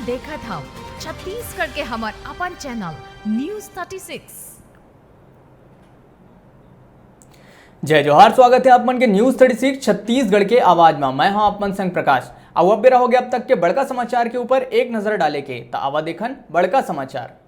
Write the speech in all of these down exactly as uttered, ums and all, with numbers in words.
देखत हव छत्तीसगढ़ के हमर अपन चैनल न्यूज़ थर्टी सिक्स। जय जोहार, स्वागत हे आप मन के न्यूज़ थर्टी सिक्स छत्तीसगढ़ के आवाज मा। मैं हूं आप मन संग प्रकाश। अउ अब बेरा होगे अब तक के बड़का समाचार के ऊपर एक नजर डाले के, त आवा देखन बड़का समाचार।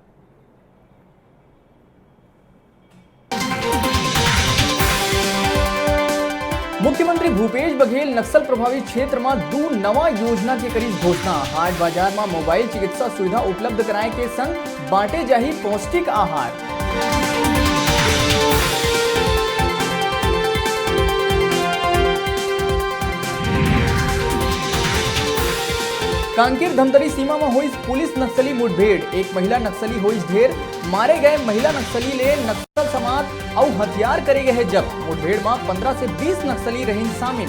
मुख्यमंत्री भूपेश बघेल नक्सल प्रभावित क्षेत्र म दू नवा योजना के करिस घोषणा। हाट बाजार म मोबाइल चिकित्सा सुविधा उपलब्ध कराए के संग बांटे जाही पौष्टिक आहार। कांकेर धमतरी सीमा म होइस पुलिस नक्सली मुठभेड़, एक महिला नक्सली होइस ढेर, मारे गए महिला नक्सली ले नक्सल समात अउ हथियार करे गए हे जब्त। मुठभेड़ म पंद्रह से बीस नक्सली रहिन शामिल।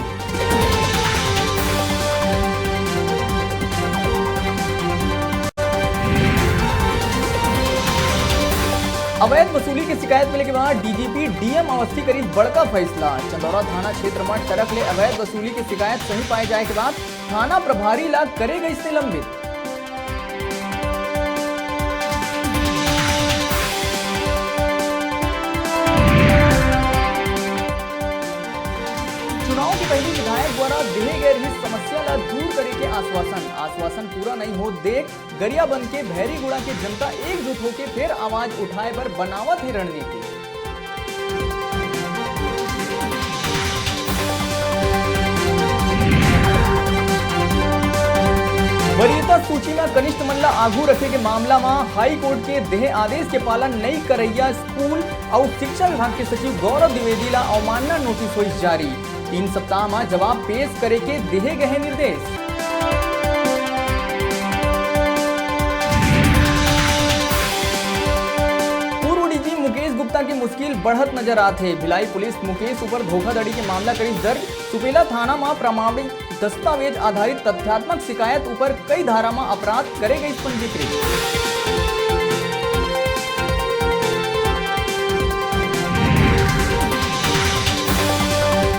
अवैध वसूली के शिकायत मिले के बाद डीजीपी डीएम अवस्थी करिस बड़का फैसला। चंदौरा थाना क्षेत्र म ट्रक ले अवैध वसूली के शिकायत सही पाए जाए के बाद थाना प्रभारी ला करे गइस निलंबित। चुनाव के पहली विधायक द्वारा दिए गए रहिस समस्या ला दूर करे के आश्वासन। आश्वासन पूरा नहीं होत देख गरियाबंद के भैरीगुड़ा के जनता एकजुट होके फेर आवाज उठाए बर बनावत हे रणनीति। वरीयता सूची म कनिष्ठ मन ल आघू रखे के मामला म हाई कोर्ट के देहे आदेश के पालन नइ करइया स्कूल अउ शिक्षा विभाग के सचिव गौरव द्विवेदी ल अवमानना नोटिस होइस जारी। तीन सप्ताह म जवाब पेश करे के देहे गए निर्देश। पूर्व डीजी मुकेश गुप्ता के मुश्किल बढ़त नजर आत हे। भिलाई पुलिस मुकेश ऊपर धोखाधड़ी के मामला करिस दर्ज। सुपेला थाना म प्रमाणिक दस्तावेज आधारित तथ्यात्मक शिकायत ऊपर कई धारा म अपराध करे गइस पंजीकृत।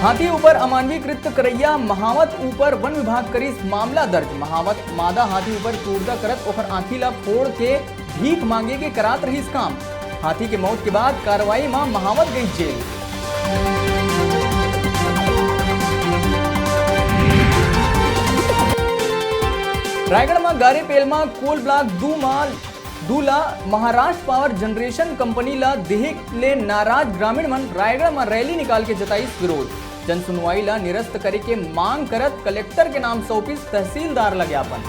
हाथी ऊपर अमानवीय कृत्य करैया महावत ऊपर वन विभाग करिस मामला दर्ज। महावत मादा हाथी ऊपर क्रूरता करत ओखर आंखी ला फोड़ के भीख मांगे के करात रहिस काम। हाथी के मौत के बाद कार्रवाई म महावत गई जेल। रायगढ़ म गारेपेलमा कोल ब्लॉक दू म दू ला महाराष्ट्र पावर जनरेशन कंपनी ला देहे ले नाराज ग्रामीण मन रायगढ़ म रैली निकाल के जताइस विरोध। जन सुनवाई ला निरस्त करे के मांग करत कलेक्टर के नाम सौंपिस तहसीलदार ला ज्ञापन।